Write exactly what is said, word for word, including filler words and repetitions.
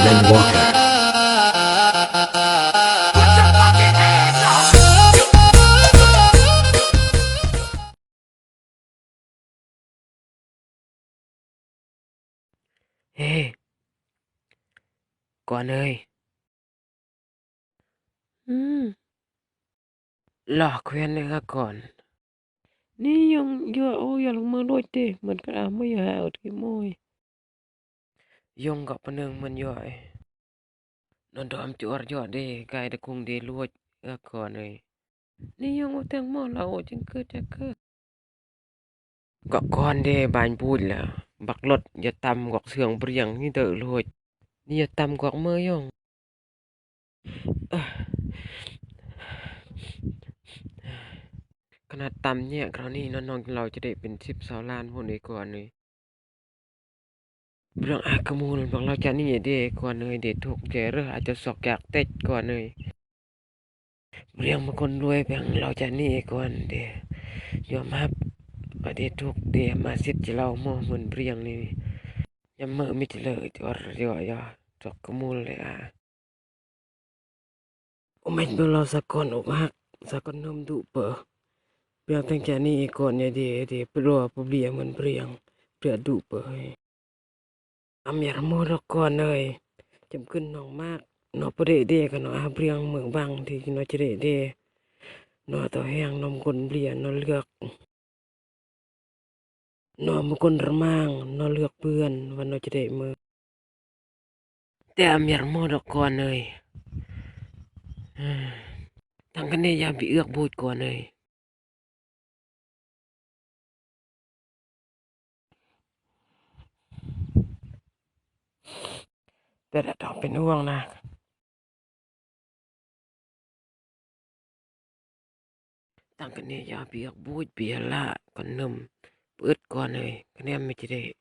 Glenn Walker. Hei, kon ơi. Hmm. Lah, kuen ơi, kon. Ni yong, yua, oh, yua lăng mơ lôi te, mơ̆n kơ a mơ yua, ot ki môi. Yong gak peneng mơ̆n yua, eh. Non dom chuar yua de, gai de kung de luot, gak kon ơi. Ni yong uteng mơ la o jing kơ chakơ. Gak kon de bany buj la, bak lot, ya tam gak siang beriang, ni de luot. Ni ya tam gak mơ yong. Kena tam nyak rau ni nonong lau jadi prinsip soalan pun iko anu. Beriang a kemul bang lau chani de ko anu de tuk jere aja sok yak tek ko anu. Beriang makon lue bang lau chani ko anu de. Yo map ade tuk de masit jelau mo mun beriang ni. Nyamma mi jelo jor yo yo sok kemul de a. Umet belo sakon umak, sakon nom dupe. Biang teng chani ikon ya di, di pedo apa beli aman beriang, beriak dupe. Amir modok kon ơi. Jam kenong mak, no pede de kano ah beriang me bang di no cede de. No to heang nom kon beli no liak. No mukon remang, no liak buen, wan no cede me. Te amir modok kon ơi. Tang kene ya bi yak buj kon ơi. Beda dong pin uang na. Tang kene ya bi yak buj bi la kon nem. Pet kon ơi, kene mi cede.